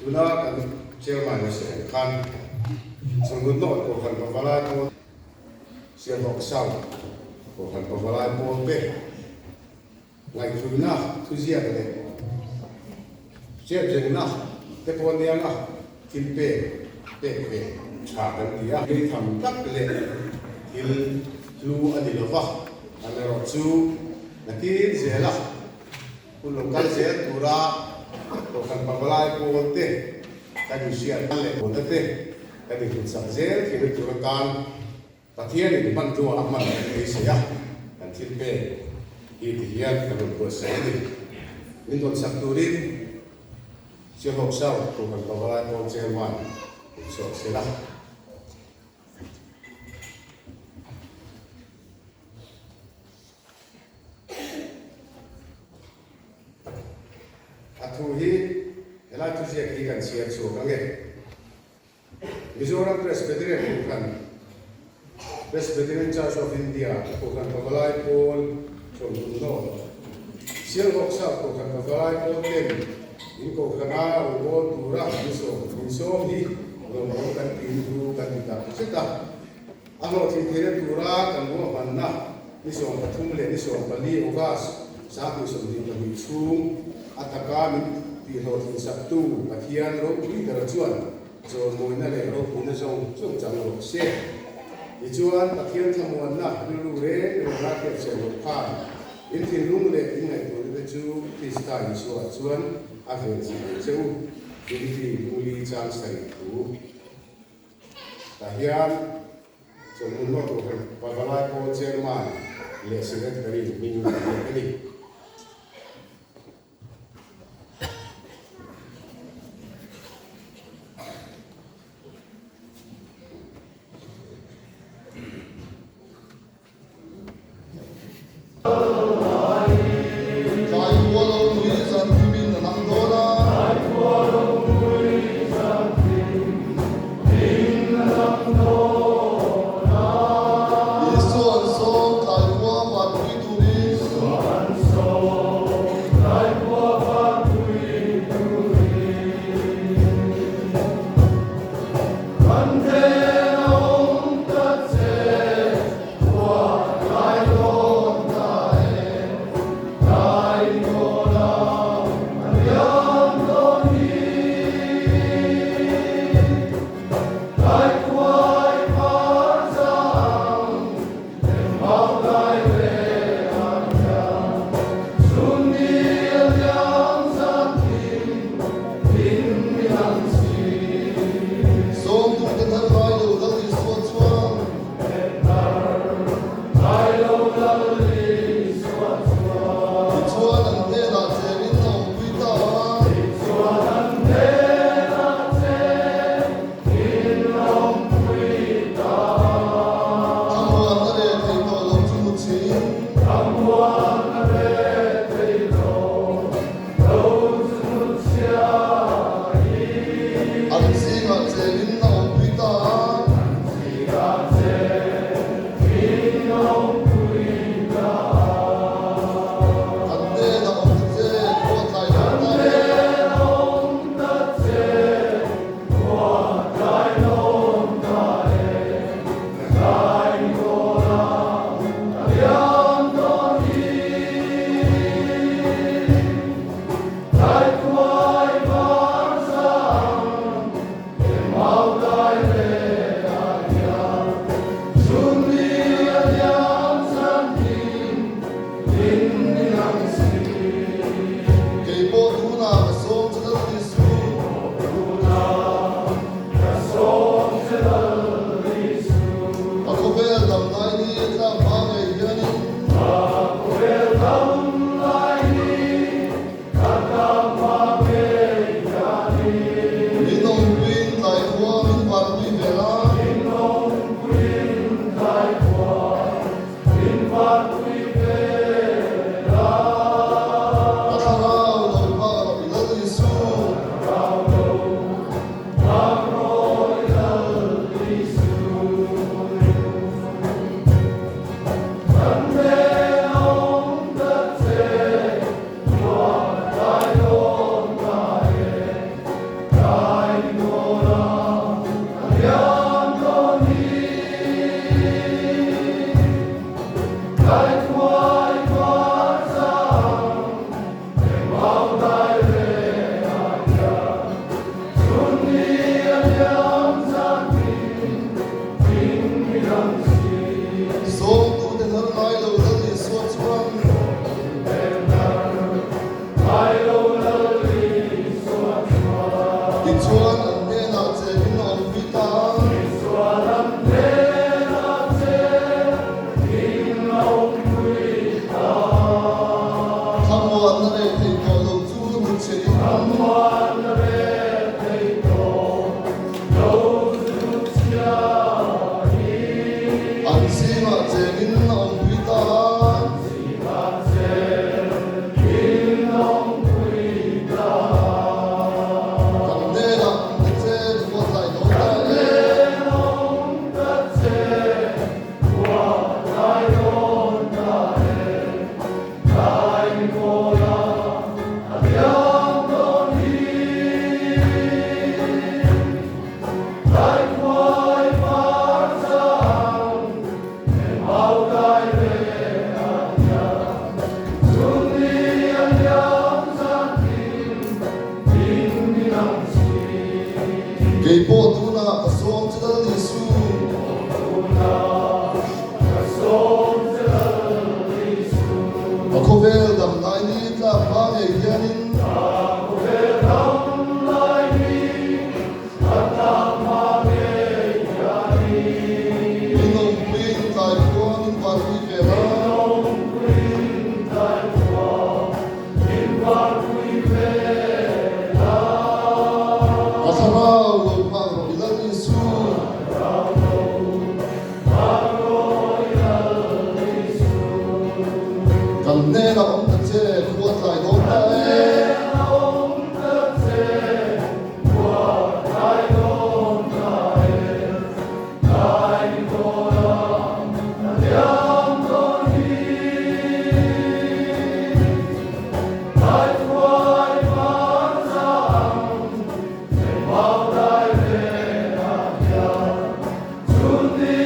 Tuna kan Chairman a sawi ang khan Chawlhmut North Kohhran Pavalai Pawl, Sialhawk South Kohhran Pavalai Pawl te ngaihtuina thuziak leh hriatrengna te pawh anianga thil pek pek ve tha kan ti a. Lei tham tak leh thil hlu a ni lova, amaherawhchu nakin zela Hun lo kal zel tura Kohhran Pavalai pawl te kan inhriat leh pawlna te kan inhutsak zel theihna tur atan Pathianin hmanrua a hman kan beisei a, kan thil pek hi ti hian kan rawn buatsaih a ni. Min dawnsak turin Sialhawk South Kohhran Pavalai Pawl Chairman Inchhuak Sela. A thu hi helai thuziak hi kan chhiar chhuak ang e. Mizoram Presbyterian Kohhran, Presbyterian Church of India, Kohhran Pavalai Pawl Chawlhmun North, Sialhawk South Kohhran Pavalai Pawl ten in Kohhrana rawngbâwl tura min sawm min sawm hi lawmawm kan tiin thu kan ti tak zet a. A hlawhtlin theihna tura kan ruahmanna ni 13 leh ni 14 August 2022 chhung a taka min tihhlawhtlin saktu Pathian ropui bera chuan chawlmawina leh ropuina zawng zawng chang rawh se. Tichuan, Pathian thlamuanna rilru reng reng a hriatchhiah loh khan in thinlung leh in ngaihtuahna te chu Krista Isua chuan a vensak ang che u, Philippi Lungli chang sarih thu. Tah hian Chawlhmun North Kohhran Pavalai Pawl Chairman leh Secretary hming an ziak a ni. Tlai khua lo mui zan thimin a lang dawn a. Isuan sawm tlai khua vanpui turin. Tichuan an hnenah chengin a awmpui ta a. Tichuan an hnenah chengin a awmpui ta a. Thlamuanna reh thei tawh lo chu hnutchhe in. Thlamuanna reh thei tawh lo chu hnutchhia in. An zingah chengin a awmpui ta a. Zingah chengin a awmpui ta a. Kan hnenah awm ta che khua tlai dawn ta Kan e. hnenah awm ta che khua tlai dawn ta e. Tlai ni kawla a liam dawn hi. Tlai khuai par chang engmau dai ve a hian. Chun ni a liam zan tin ding ni nang si. Kei pawh tunah ka sawm che Lal Isu. Tunah ka sawm che Lal Isu. Ka khawvel dam lai ni tlak hma ngei hianin. Ka khawvel dam lai ni a tlak hma ngei hianin. Min awmpuiin tlai khuang in varpui ve la. Min awmpuiin tlai khuang in varpui ve la. Ka thlarau lo nghak rawh i Lal Isu. Ka thlarau lo nghak rawh i Lal Isu. Kan hnenah awm ta che khua tlai dawn ta Kan e. hnenah awm ta che khua tlai dawn ta e. Tlai ni kawla a liam dawn hi. Tlai khuai par chang engmau dai ve a hian. Chun ni